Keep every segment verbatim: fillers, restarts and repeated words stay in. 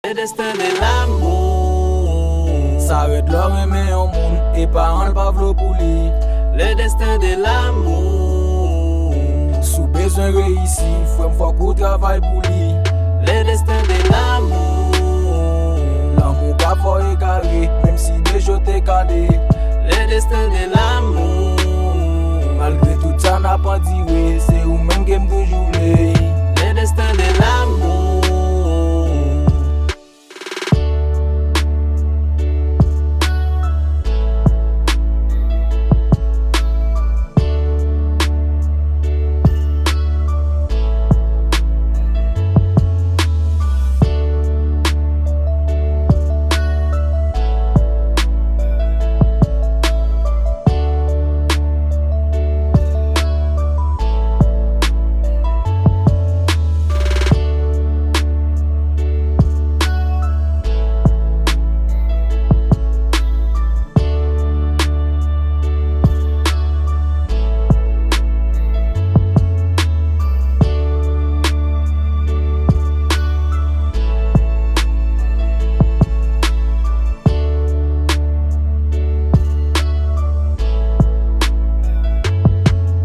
Le destin de l'amour. Sa rèd lè w renmen yon moun e paran l pa vle w pou li. Le destin de l'amour. Si w bezwen reyisi, frè m, fòk ou travay pou li. Le destin de l'amour. Lanmou pa fè w egare, menm si de je w te kale. Le destin de l'amour. Malgre tout sa n ap andire, se ou menm ke m toujou vle. Le destin de l'amour.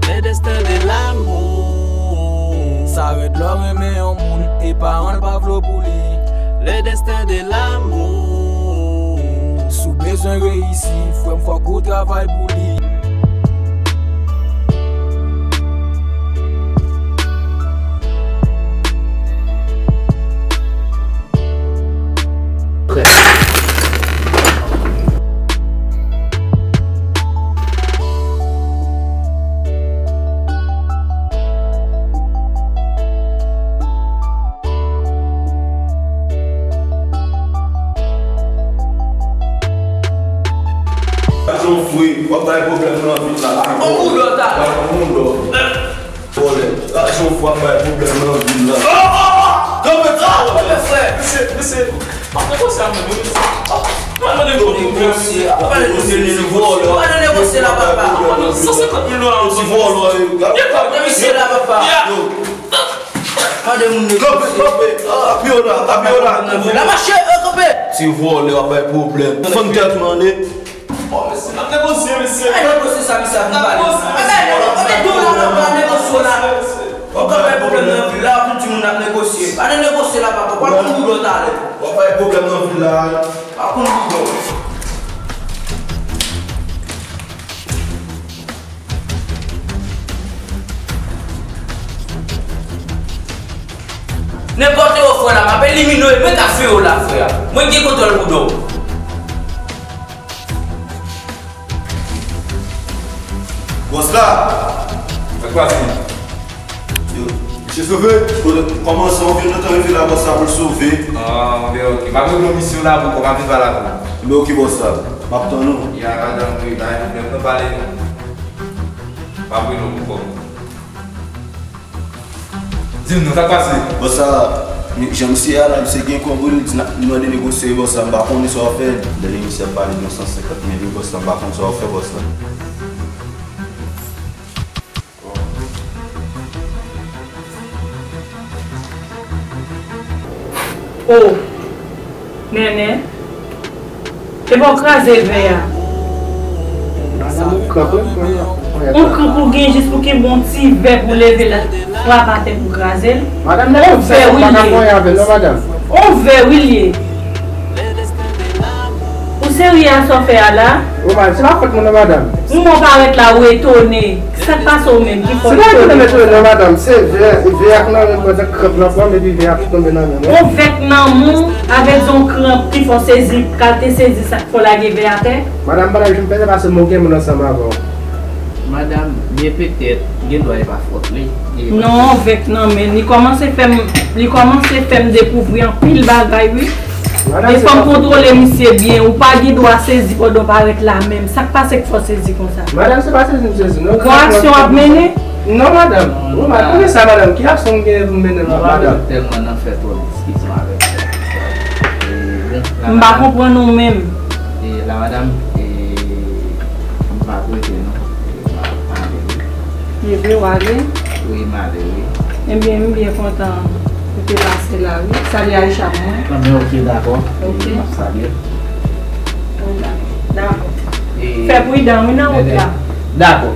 Le destin de l'amour. Sa rèd lè w renmen yon moun e paran l pa vle w pou li. Le destin de l'amour. Si w bezwen reyisi, frè m, fòk ou travay pou li. Ajan fre, w ap bay pwoblèm nan vil la. Bon, moun dò ta. Bon, moun dò. Vòlè. Ajan fre ap bay pwoblèm nan vil la. Oh, oh, oh! Kanpe, kanpe, frè. Mesye, mesye. Pa negosye ak mwen, mesye. Pa negosye. Pa negosye, mesye. Vòlè. Pa negosye la, papa. San senkant mil dola. Ti vòlè. Mesye la, papa. Yo. Mande moun negosye. Kanpe, kanpe. Apye w la, apye w la. La mache, kanpe. Ti vòlè, w ap bay pwoblèm. Fann tèt mande. Bon, mesye, n ap negosye, mesye. Ay, negosye sa, mesye, ap pale. N ap negosye. Anben, anben, anben, do la, n ap negosye la. Ou ka bay pwoblèm nan vil la, pou di moun ap negosye. Pa negosye la, papa. Pa konn boudò talè. W ap bay pwoblèm nan vil la. Pa konn boudò. Nenpòt yo fè la, m ap elimine yo, e mwen k ap fè yo la, frè. Mwen gen kontwòl boudò. Bòs la! Sa k pase? Yo. Misye sove? Kòman sa, ou vin lontan rive la, bòs la, pou l sove? Ah, anben, ok. M ap regle yon misyon la pou kò, m ap vin pale avè w. Anben, ok, bòs la. M ap tann ou. Ya, madanm, wi, pa gen pwoblèm, nou pale, non. M ap rele w pou kò. Di m non, sa k pase? Bòs la, jan misye a la, misye gen kòb wi, li di n ap, li mande negosye, bòs la, m pa konnen sa w ap fè. Dènye misye ap pale de yon san senkant mil wi, bòs la, m pa konn sa w ap fè, bòs la. Oh! Nènè, epa w kraze vè a. Madanm, ou kranp, wi, mwen. On kranp ou gen jis pou kenbe on ti vè pou leve l, frape atè pou kraze l. Madanm, on vè wi l ye. On vè wi l ye. Ou serye a sa w fè a la? Ou mal, se pa fòt mwen non, madanm. Ou mò parèt la, ou etone. Sa k pase w menm ki fè w etone konsa? Se pa etone m etone non, madanm. Se vè, vè a k nan men m, mwen, kranp nan pran m, epi vè a tonbe nan men mwen. On vè k nan men w, avèk yon kranp ki fè w sezi, kalte sezi, sa k fè w lage vè atè? Madanm, pandan m peze, pase m gen moun ansanm avè w. Madanm, byen petèt, gen dwa e pa fòt li. Non, on vè k nan men l. Li kòmanse fè m, li kòmanse fè m dekouvri anpil bagay, wi. Madanm, e fò m kontwole misye byen. Ou pa gen dwa sezi pandan w parèt la menm. Sa k pase k fè w sezi konsa? Madanm, se pa sezi m sezi, non. Bon aksyon w ap mennen? Non, madanm. Ou mal. Konnen sa, madanm. Ki aksyon m genyen pou m mennen la, madanm? Tèlman nan fè twòp diskisyon avèk sa. E, bon, la, madanm. M pa konprann ou menm. E, la, madanm, e, m pa prete, non. E, m ale, wi. Li vle w ale? Wi, m ale, wi. Ebyen, m byen kontan. Ou te pase la, wi. Salye Aisha pou mwen. Anben, ok, dakò. Ok. M ap salye. Dakò. E, fè pridan, wi, nan wout la. Dakò.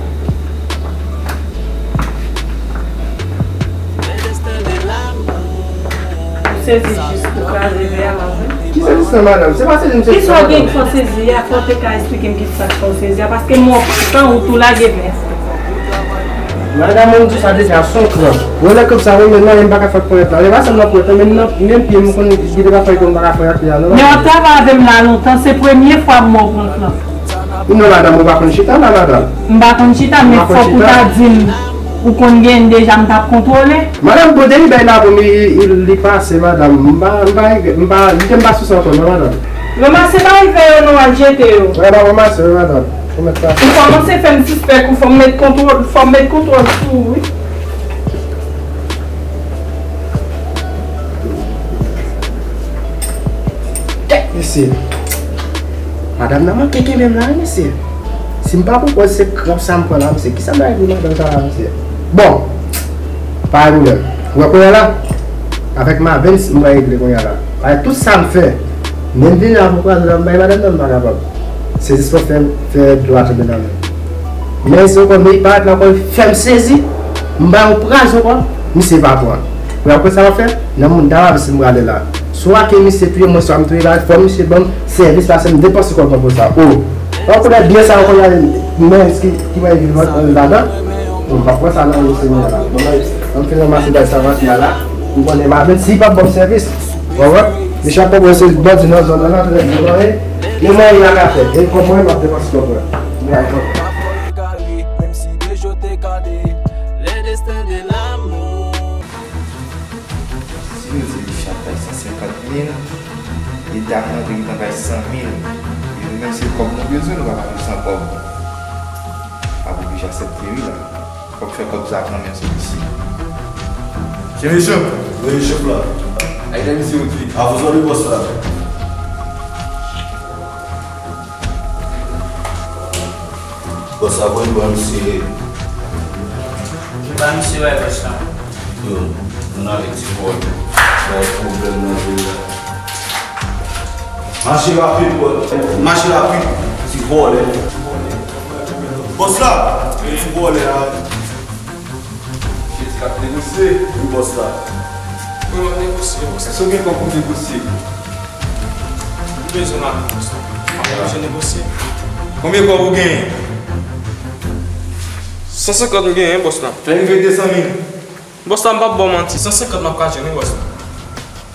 Ou sezi jis pou kraze vè a, m ap jwe. Ki sezi sa, madanm? Se pa sezi m sezi, madanm. Kisa w gen k fè w sezi a? Fò w te ka esplike m kisa k fè w sezi a, paske m wè w pran tan, ou tou lage vè a. Madanm, mwen di sa deja, se yon kran. Mwen nan kòb sa, mwen menm, m pa ka fè ponyèt la. E pa sèlman ponyèt la, menm nan, menm pye m, m konn gen de bagay ke m pa ka fè ak li a, non. Men w ap travay avè m la lontan, se premye fwa m wè w pran kran. Non, madanm, ou pa konn chita la, madanm. M pa konn chita, men fòk ou ta di m, ou konn gen deja, m t ap kontwole. Madanm, bon, depi bay la pou m, li, li, li pase, madanm. M pa, m pa, m pa, li te m pa sou sa ankò, non, madanm. Ranmase bay vè yo, non, al jete yo. Madanm, ranmase yo, madanm. Ou mèt pase. Ou kòmanse fè m sispèk ou, fò m met kontwòl, fò m met kontwòl sou ou, wi. Tèt, mesye. Madanm nan manke kenbe m la, wi, mesye. Si m pa pran pòz se krab sa m pran la, mesye, kisa m ta regle madanm sa la, mesye? Bon, pa gen pwoblèm. Ou wè kounye a la, avèk Mavens, m pral regle kounye a la. Paske tout sa m fè, menm vin la pou kraze la, m bay madanm nan, m pa kapab. Se jis pou fè, fè dlo a tonbe nan men m. Men se ankò, men li parèt la ankò, li fè m sezi, m ba yon kraz ankò, misye pa pran. Ou wè apre sa w ap fè? Nan moun ta pa vle si m prale la. Swa ke misye touye mwen, swa m touye la, fò misye ban m sèvis paske m depanse kòb mwen pou sa. O! Ou konnen byen sa ankò, men ki, ki mwen vin vant mwen ladan. Bon, m pa pran sa nan misye mwen la. Bon, mwen, mwen fin ranmase bagay sa vant la la. M konnen m a vin, si li p ap ban m sèvis. Ou konprann? Misye ap pran se bandi nan zòn nan, nan trè zòn nan, e, e mwen, y a ka fè. E kòb mwen, m ap depanse kòb mwen. Mwen ay kòb. Menm si de jou te kale, le destin de l'amour. Si nou di Richard bay san senkant mil, e dam nan te gentan bay san mil, e nou menm se kòb nou bezwen, nou pa ka viv san kòb. M ap oblije aksepte wi la. Fòk fè kòb sa kanmenm sou misye. Chef, chef. Wi, chef la. Ay, dam misye ou di. Avou zòt wi bòs la. Bòs la voye ban misye. Ki ba misye wè bòs la? Yo, moun avèk ti vòlè. Bay pwoblèm nan vil la. Mache rapid, bòs. Mache rapid, ti vòlè. Bòs la, ti vòlè a. Jezi k ap negosye. Wi, bòs la. Wi, m ap negosye, bòs la. Èske w gen kòb pou negosye? M bezwen lajan, bòs la. M ap oblije negosye. Konbyen kòb ou genyen? San senkant m genyen, bòs la. Fè rive de san mil. Bòs la, m p ap ba w manti. San senkant m ap ka jwenn, wi, bòs la.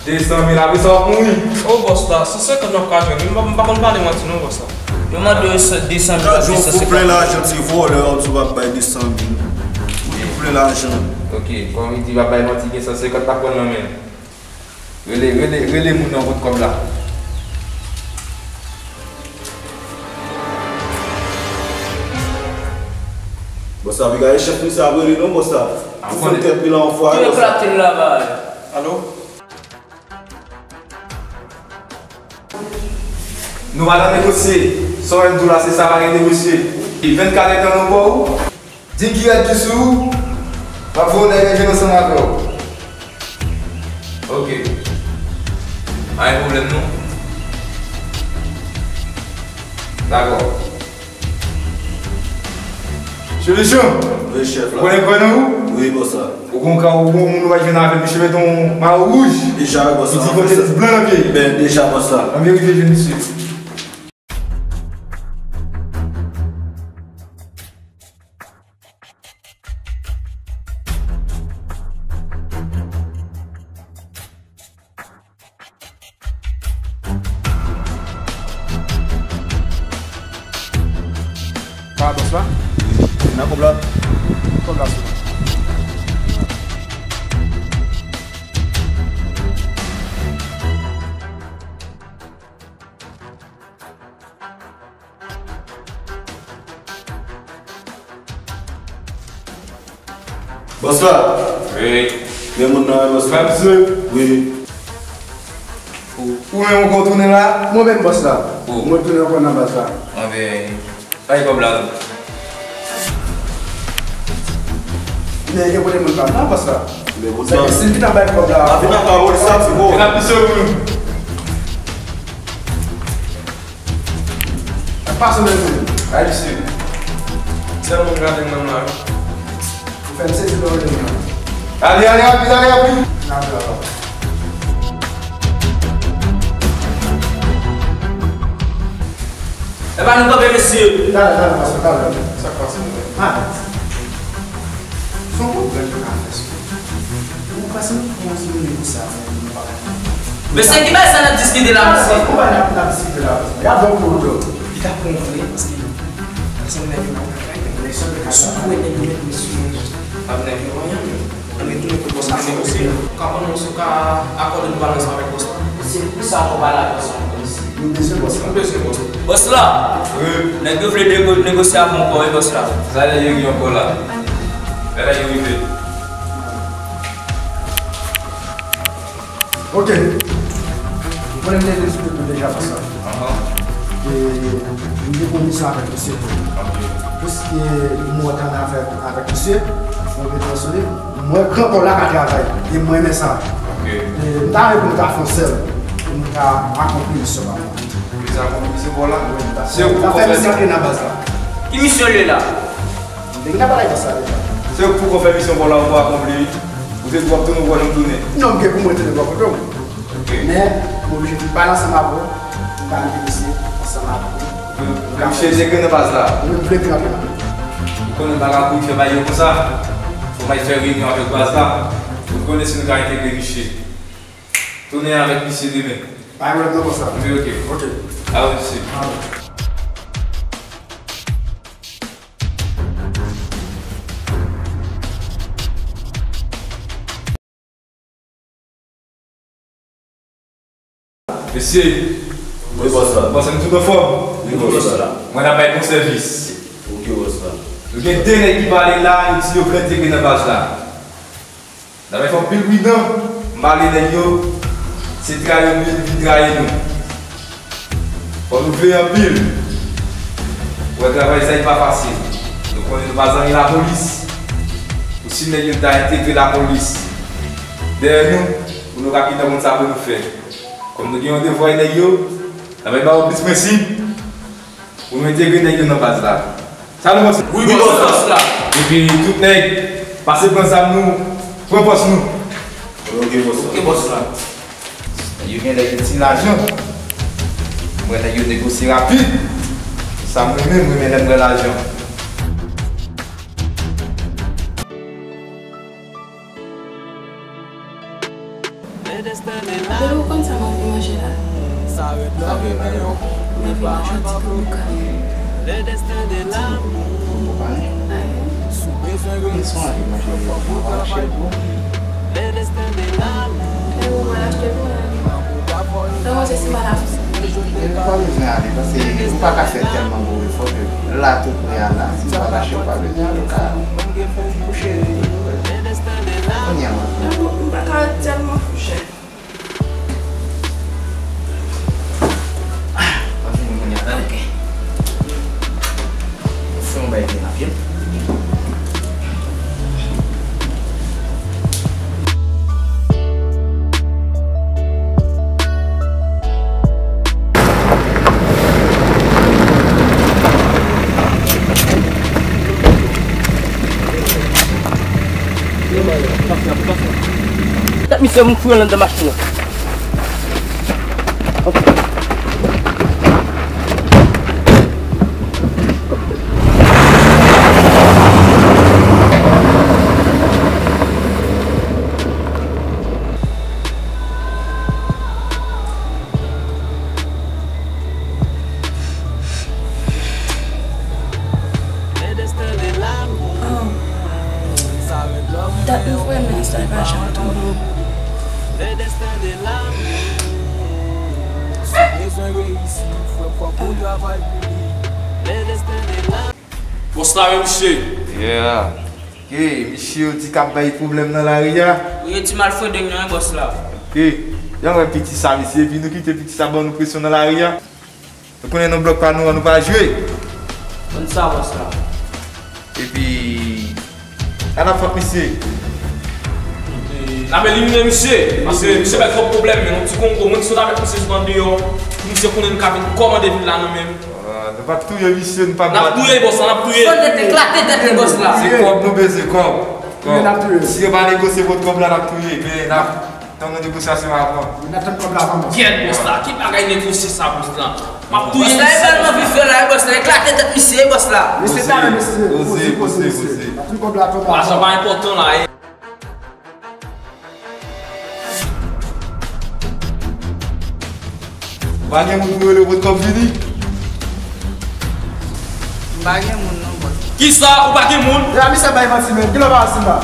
De san mil, apre sa w ap mouri. O, bòs la, san senkant m ap ka jwenn. M pa, m pa konn pale manti non, bòs la. Yo mande w de san mil, ap di san senkant. Gad yon fo plen lajan, ti vòlè, w ap di w p ap bay de san mil. Ou tou plen lajan. Ok, kòm li di l p ap bay manti, gen san senkant l ap pran nan men l. Rele, rele, rele moun nan pot kòb la. Bòs la, piga e chèf misye ap rele non, bòs la. Ou fè tèt li la yon fwa, bòs la. Ki eklate l la, ba. Alo? Nou pa nan negosye. Sa w wè m di w la, se sa, pa gen negosye. E vennkat èdtan nou ba w. Di m ki rèd ki sou ou. M ap voye yon nèg nan jwenn ansanm avè w. Ok. Pa gen pwoblèm non. Dakò. Chef Deschamps. Wi, chèf la. Ou konnen kwè nan ou? Wi, bòs la. Ou gon ka, ou gon moun ou va jwenn avè l, misye mete yon mayo wouj. Deja, wi, bòs la. Li di kote blan nan pye. Ben, deja, bòs la. Ann verifye jwenn misye. Sa a, bòs la? Nan kòb la? Kòb la sou mwen. Bòs la. Wi. Men moun nan, bòs la. Wi. Ou, ou menm ou konn tounen la? Mwen menm, bòs la. Mwen tounen ankò nan baz la. Anben, bay kòb la tou. Men gen kote moun pa m nan, bòs la. Sèke si l ki t ap bay kòb la. Vin nan pawòl sa, ti bo. Vin ap pise pou nou. Sa k pase menm menm? Ay, misye. Sèl moun gade m nan la. Ou fè m sezi lè w rele m nan. Ale, ale, rapid, ale, rapid. N ap la. Epa nou kanpe, mesye. Talè, talè, pastè, talè. Sa k pase, nou menm? Madanm. Se yon pwoblèm yo ka fè sou mwen. Ou panse nou kòmanse nou negosye avè nou, nou pa ka. Mesye, ki bagay sa n ap diskite la, mesye? Ou pa n ap, n ap diskite la, mesye. Gade yon pwoblèm. Li ka pran vre, paske se yon nèg yo pa ka fè, men sou kou nèg yo met mesye. Pa nèg yo anyen, men. Ann retounen kot bòs la, se bòs la. Ka ban nou si w ka akòde nou pale ansanm avèk bòs la. Se pou sa fò pale ak bòs la ankò, mesye. Nou bezwen bòs la. Nou bezwen bòs la. Bòs la! Wi. Nèg yo vle nego-, negosye avè w ankò, wi, bòs la. Sa nèg yo gen ankò la? Lè nèg yo rive. Ok. Mwen, m te vin sou tou deja, bòs la. Ahan. E, m te pran misyon avèk misye tou. Ok. Piske m wè w t annafè avèk misye, mwen vin transfere. Mwen, gran kò la ka travay. E mwen renmen sa. Ok. E, m ta renmen pou nou ta fè yon sèl. Pou nou ta akonpli misyon pa nou. Misyon akonpli, misyon pa w la? Wi, m ta fè, m ta fè misyon antre nan baz la. Ki misyon l ye la? M te gentan pale avè sa deja. Se pou w fè misyon pa w la, ou pa akonpli, wi. Ou te di w ap tounen, ou pa janm tounen. Non, m gen pou mwen tounen bò kote w. Ok. Men, m oblije vin pale ansanm avè w, pou m ka negosye ansanm avè w. Pou m ka fè misye te gen nan baz la. Mwen vle te rantre nan baz la. Ou konnen bagay pou fè bagay yo konsa. Fò m al fè reyinyon avèk baz la. Pou konnen si nou ka entegre misye. Tounen avèk misye demen. Pa gen pwoblèm non, bòs la. Wi, ok. Ok. A wi, mesye. A wi. Mesye. Wi, bòs la. Bòs la, nou tout anfòm? Wi, bòs la. Mwen ap bay bon sèvis. Ok, bòs la. Nou gen de nèg ki pale la, yo di yo vle entegre nan baz la. N ap fè anpil pridan, m pale nèg yo, se trayi yo vin, vin trayi nou. Fò nou veye anpil. Wè travay sa, li pa fasil. Nou konnen nou pa zanmi lapolis. Pou si nèg yo ta entegre lapolis dèyè nou, pou nou ka gentan konn sa pou nou fè. Kòm nou gen yon devwa nèg yo, n ap ba yo plis prensip pou nou entegre nèg yo nan baz la. Sa nou panse? Wi, bòs la. Epi tout nèg, pase pran zam nou, pran pòs nou. Ok, bòs la. Ok, bòs la. Nèg yo gen lè gen ti lajan. M wè nèg yo negosye rapid. Sa m renmen, m renmen lè m wè lajan. Bebe, ou konn sa m anvi manje la? Sa vle di, mwen anvi manje yon ti kanboukal. Kanboukal? Ayen. Mwen sou anvi manje yon kanboukal. Bebe, ou pral achte pou mwen? Sa w panse si m al achte? Ou pa bezwen ale, paske ou pa ka fè tèlman gwo efò ke la tou pre a la, si w pa ka chèche, ou pa bezwen ale, ou ka kouche. Kounye a, m ap vini. M pa ka tèlman kouche. Ah, m ap vini kounye a, tande. Ok. Fè yon bagay byen rapid. Dat misye m fouye anndan machin nan. Dat nou voye men sa pa janm tonbe. Bòs la, wi, misye. Yeah. Ok, misye yo di k ap bay pwoblèm nan lari a. Wi, yo di m al fredeng nan, wi, bòs la. Ok. Jan wè piti sa, mesye, epi nou kite piti sa ban nou presyon nan lari a. Nou konnen nan blòk pa nou an, nou pa jwe. Konn sa, bòs la. Epi, ala fòk misye. N ap elimine misye, paske misye bay twòp pwoblèm, men yon ti kongo, mwen ki sot avèk misye sot andeyò, pou misye konnen nou ka vin kòmande vil la nan men m. Ah, nou p ap touye misye, nou p ap bat. N ap touye bòs la, n ap touye. Fò nèt eklate tèt li bòs la. Se kòb nou bezwen, kòb. Kòb. Si yo pa negosye pou kòb la, n ap touye, men n ap tann yon negosyasyon avan. N ap tann kòb la avan, bòs. Kèt bòs la, ki bagay negosye sa bòs la? M ap touye misye. Bòs la, e bal nan vif la, e bòs la, eklate tèt misye, e bòs la. Mesye, talè, mesye. Poze, poze, poze. N ap tann kòb la avan. Lajan pa enpòtan la, e. Ou pa gen moun pou rele w pot kòb vini? M pa gen moun non, bòs. Kisa? Ou pa gen moun? Deja misye bay manti, men. Kilè w pa al Simba?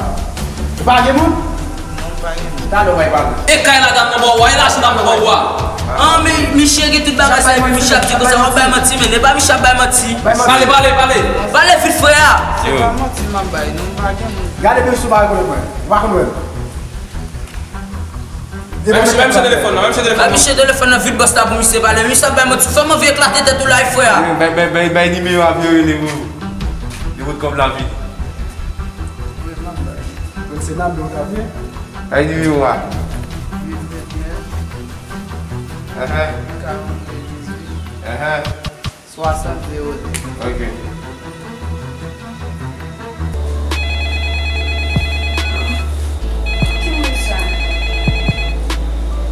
Ou pa gen moun? Non, m pa gen moun. Talè w bay pale. E kay la dam nan ba w a, e lajan dam nan ba w a. An, men misye gen tout bagay sa, epi misye ap di konsa, w ap bay manti, men e pa misye ap bay manti. Pale, pale, pale. Pale vit, frè a. Se pa manti m ap bay, non, m pa gen moun. Gade byen si w pa rekonèt mwen. Ou pa konn wè m. Bay misye, bay misye telefòn nan, bay misye telefòn nan. Bay misye telefòn nan vit bòs la pou misye pale. Misye ap bay manti. Fè m anvi eklate tèt ou la, frè a. Bay, bay, bay, bay nimewo a pou yo rele pou yo pot kòb la vini. Bay nimewo a. Ahan. Ahan. Swasant zewo de. Ok. Ki moun sa?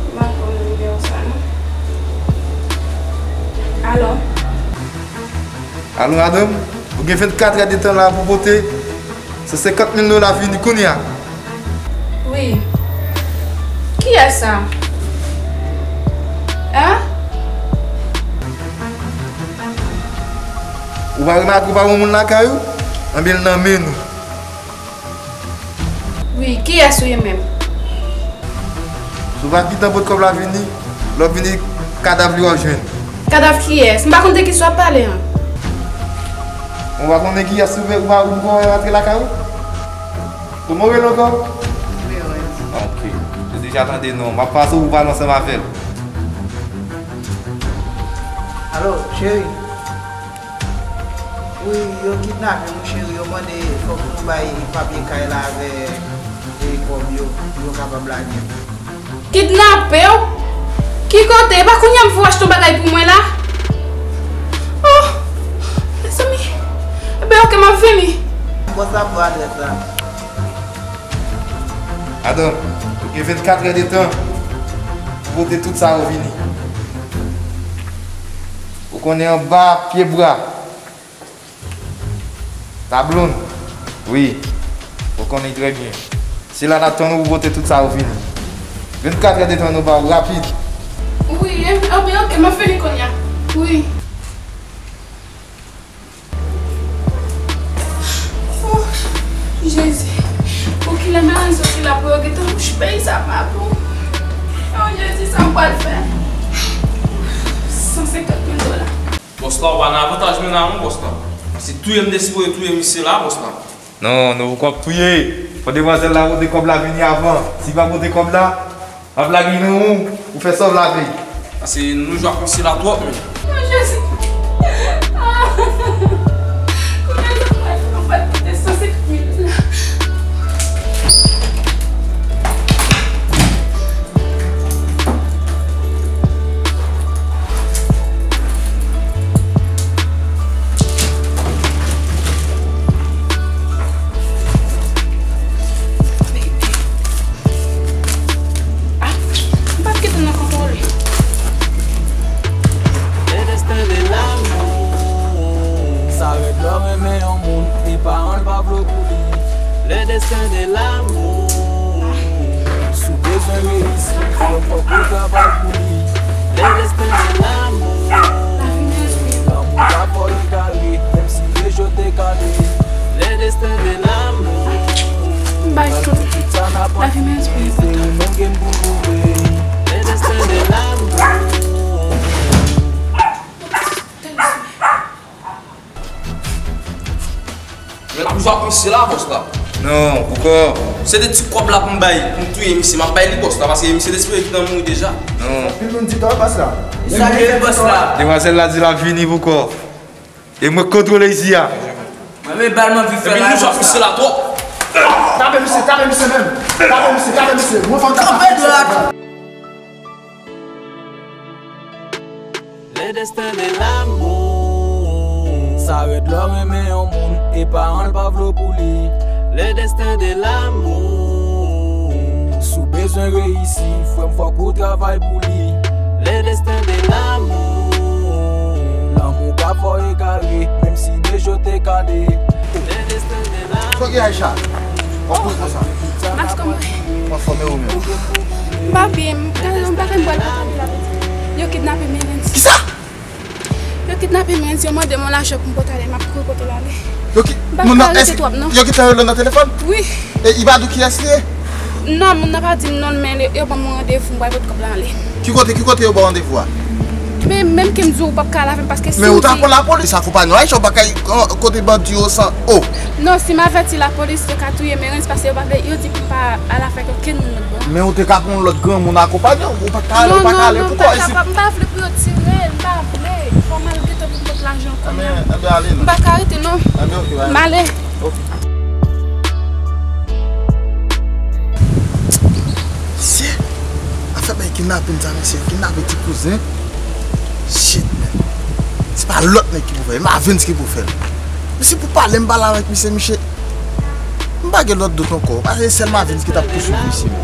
M pa konn nimewo sa non. Alo? Alo, madanm? Ou gen vennkat è de tan la pou pote san senkant mil dola vini kounye a. Wi. Kiyès sa? Hein? Ou pa remake ou pa wè yon moun lakay ou? Anben, l nan men nou. Wi, kiyès ou ye menm? Si w pa gentan pot kòb la vini, lè w vini, kadav li w ap jwenn. Kadav kiyès? M pa konn de kisa w ap pale an. Ou pa konnen kiyès ou vle, ou pa, ou pa wè rantre lakay ou? Kòman w rele ankò? Florence. Ok. Ou deja tande non. M ap pase ou pale ansanm avè l. Alo, cheri. Wi, yo kidnape m, wi, cheri. Yo mande fòk nou bay papye kay la avè, e, kòb yo, pou yo kapab lage m. Kidnape w? Ki kote? E pa kounye a m fè w achte yon bagay pou mwen la? Oh! Mezanmi! Ebyen, ok, m ap vini. Bòs la ba w adrès la. Madanm, ou gen vennkat è de tan pou pote tout sa yo vini. Ou konnen anba pye bwa. Tablon. Wi. Ou konnen trè byen. Se la n ap tann ou pou pote tout sa yo vini. Vennkat è de tan nou ba w rapid. Wi, e, anben, ok, m ap vini kounye a. Wi. Oh, Jezi. Pou kilè Madan soti la pou yo gentan bouch peyi sa pa bon. Oh, Jezi, sa m pral fè? San senkant mil dola. Bòs la, ou pa nan avantaj menm la non, bòs la. Se touye m te sipoze touye misye la, bòs la. Non, nou poko ap touye. Fò demwazèl la pote kòb la vini avan. Si l pa pote kòb la, m ap lage nan ou, ou fè sa w lave. Paske nou jwe ak misye la twòp, men. Oh, Jezi! Ah! Kounye a sa m pral fè, m pral kite san senkant mil la. Ah, m pa t gentan nan kontwòl li. Le destin de l'amour. Sa rèd lè w renmen yon moun, e paran l pa vle w pou li. Le destin de l'amour. Si w bezwen reyisi, fò w travay pou li. Le destin de l'amour. Lanmou pa fò li kare, menm si rejete kale. Le destin de l'amour. M bay tout. Lavi m enspire. Le destin de l'amour. Men n ap jwe ak misye la, bòs la. Non, poukò? Se de ti kòb la pou m bay, pou m touye misye, m ap bay li, bòs la, paske misye te sipoze gentan mouri deja. Non. Anpil moun di tò, bòs la. Salye, bòs la. Demwazèl la di l ap vini poukò. E mwen k kontwole isi a. Mwen, men bal m anvi fè la, bòs la. Epi nou jwe ak misye la twòp. Tape misye, tape misye menm. Tape misye, tape misye. Mwen fò m ta tape misye. Le destin de l'amour. Sa rèd lè w renmen yon moun e paran l pa vle w pou li. Le destin de l'amour. Si w bezwen reyisi, frè m, fòk ou travay pou li. Le destin de l'amour. Lanmou ka fè w egare, menm si de je w te gade. Le destin de l'amour. Sa w gen, Aïcha? W ap kouri konsa? Max, kòman? Anfòm, e ou menm? M pa byen, m pa, m pa konn bò l pòtay la. Yo kidnape Merenz. Kisa? Yo kidnape Merenz, yo mande m yon lajan pou m pote ale, m ap kouri pote l ale. Yo ki, m pa ka rete twòp, non. Yo ki te rele w nan telefòn? Wi. E i pa di w kiyès li ye? Non, moun nan pa di m non, men yo ban m yon randevou, m pral pote kòb la ale. Ki kote, ki kote yo ba w randevou a? Men, menm ke m di w, ou p ap ka al avè m, paske si... Men ou ta pran lapolis, akonpanye w, Aïcha, ou pa ka kote bandi yo san, o. Non, si m avèti lapolis, yo ka touye Merenz, paske yo pa vle, yo di pou m pa al avèk okenn moun lòt bò. Men ou te ka pran yon lòt granmoun akonpanye w, ou pa t ka ale, ou pa ka ale pou kò. Non, non, non, m pa kapab, m pa vle pou yo tire, m pa vle. Fò m al gentan pou m pot lajan kounye a. Anben, anben, ale non. M pa ka rete non. Anben, oke, ale. M ale. Oke. Mesye, afè bay kidnapin sa, mesye, kidnape ti kouzen. Shit, man. Se pa lòt nèg ki pou fè l, Mavens ki pou fè l. Mesye, pou pale, m pale avèk misye, misye. M pa gen lòt dout ankò. Pa gen sèl Mavens ki t ap pouswiv misye, men.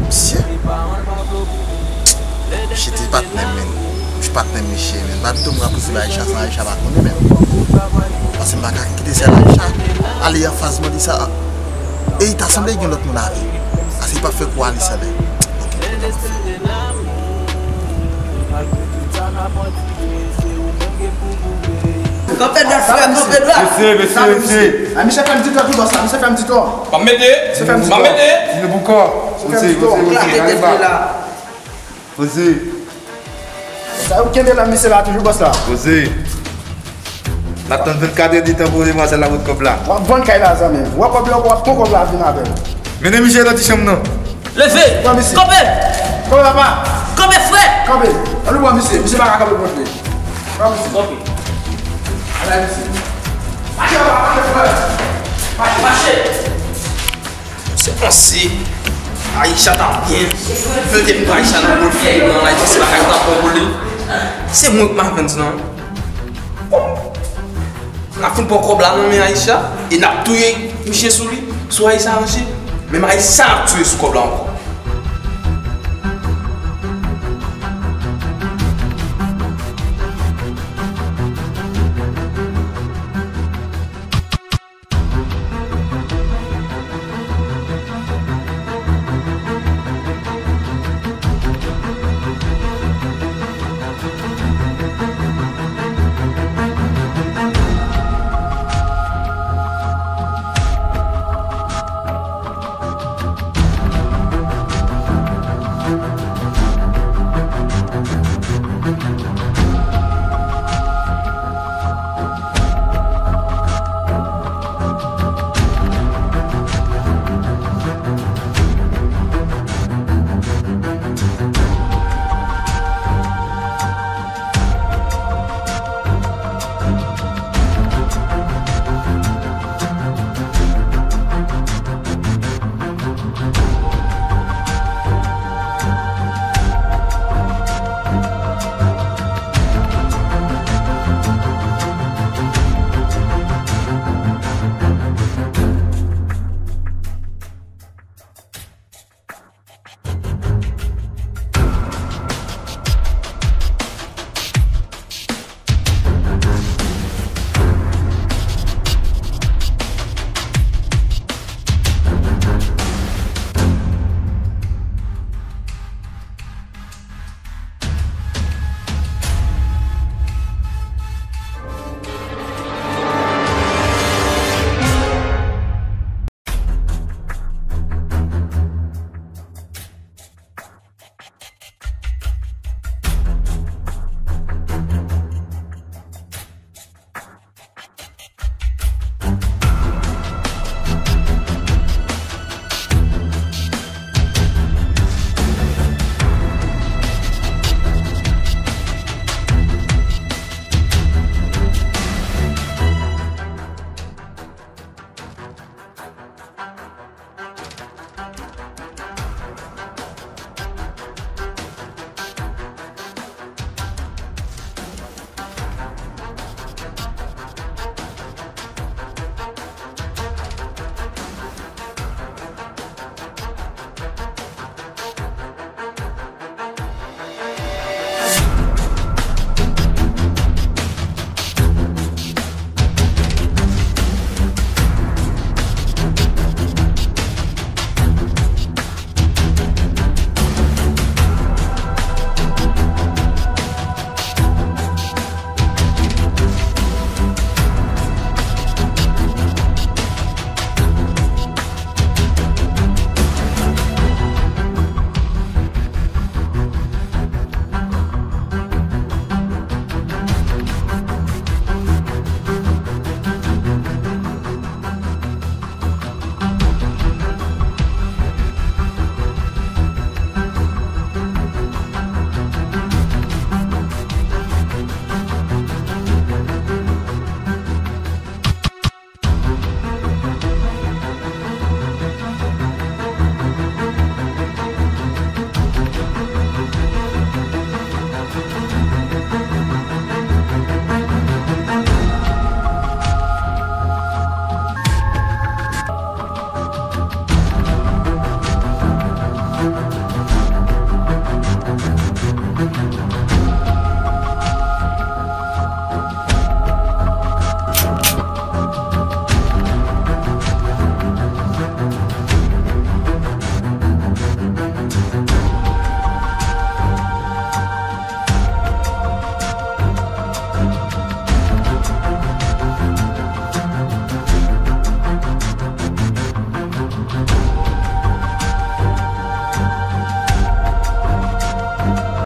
Misye. Misye te patnè m, men. Misye patnè m, misye, men. Pa pito m ka pouswiv Aïcha san Aïcha pa konnen, men. Paske m pa ka kite sèl Aïcha ale anfas bandi sa. E li ta sanble gen lòt moun avè l. Paske li p ap fè kou a li sèl. Kanpe dwat, frè m, kanpe dwat. Mesye, mesye, mesye. A, misye fè m di tò tou, bòs la. Misye fè m di tò. M ap mete. Misye fè m di tò. M ap mete. Misye fè m di tò. Klake tèt li la. Poze. Sa yo kenbe la, misye la toujou, bòs la. Poze. N ap tann vennkat èdtan pou demwazèl la pot kòb la. W ap vann kay la, zanmi m. W ap kòb la, w ap pran kòb la, vin avè l. Mennen misye nan ti chanm nan. Leve! Pran misye. Kanpe! Kanpe, papa! Kanpe, frè! Kanpe! Ann nou pran misye. Misye pa ka kanpe kont li. Pran misye. Kanpe. Ala misye. Mache, papa, mache, frè! Mache, mache! Se panse Aïcha t ap byen. Mwen te pran Aïcha nan bòl figi mwen, Aïcha se bagay t ap bon pou li. Se mwen k Mavens nan. N ap fin pran kòb la nan men Aïcha e n ap touye misye sou li, sou Aïcha, Anji. Menm Aïcha ap touye sou kòb la ankò.